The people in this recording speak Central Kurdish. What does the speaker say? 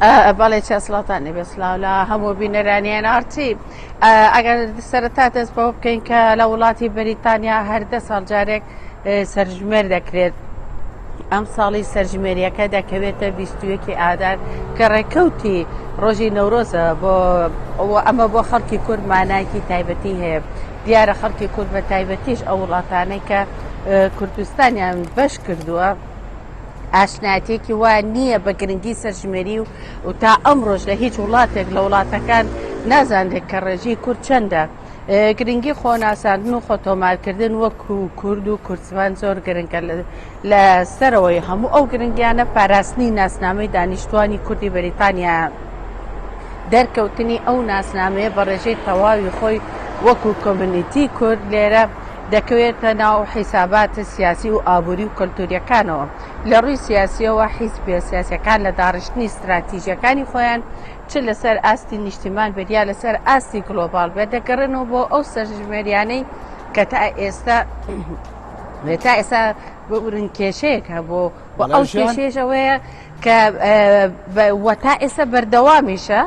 بەڵێ چا سڵاوتان لێبێ سڵاو لە هەموو بینەرانی NRT ئەگەر سەرەتا دەست بەوە بکەین کە لە وڵاتی بەریتانیا هەر دە ساڵ جارێک سەرژمێر دەکرێت ئەم ساڵی سەرژمێریەکە دەکەوێتە 21 ئادار کە ڕێکەوتی ڕۆژی نەورۆزە بۆ ئەمە بۆ خەڵکی کورد مانایەکی تایبەتی هەیە دیارە خەڵکی کورد بە تایبەتیش ئەو وڵاتانەی کە کوردستانیان بەش کردووە ئاشنایەتیەکی وا نییە بە گرنگی سەرژمێری و و تا ئەمڕۆش لە هیچ وڵاتێک لە وڵاتەکان نازانرێت کە ڕێژەی کورد چەندە. گرنگی خۆناساندن و خۆتۆمارکردن وەکو کورد و کوردزمان زۆر گرنگە لە سەرەوەی هەموو ئەو گرنگیانە پاراستنی ناسنامەی دانیشتوانی کوردی بەریتانیا دەرکەوتنی ئەو ناسنامەیە بە ڕێژەی تەواوی خۆی وەکو community کورد لێرە دەکەوێتە ناو حیساباتە سیاسی و ئابووری و کەلتوریەکانەوە. لە ڕووی سیاسیەوە حیزبە سیاسیەکان لە داڕشتنی ستراتیژیەکانی خۆیان چ لەسەر ئاستی نیشتیمان بێت یا لەسەر ئاستی گلۆباڵ بێت دەگەڕێنەوە بۆ ئەو سەرژمێریانەی کە تا ئێستا تا ئێستا ببورن کێشەیەک هەبوو و ئەو کێشەیەش ئەوەیە کە وە تا ئێستا بەردەوامیشە.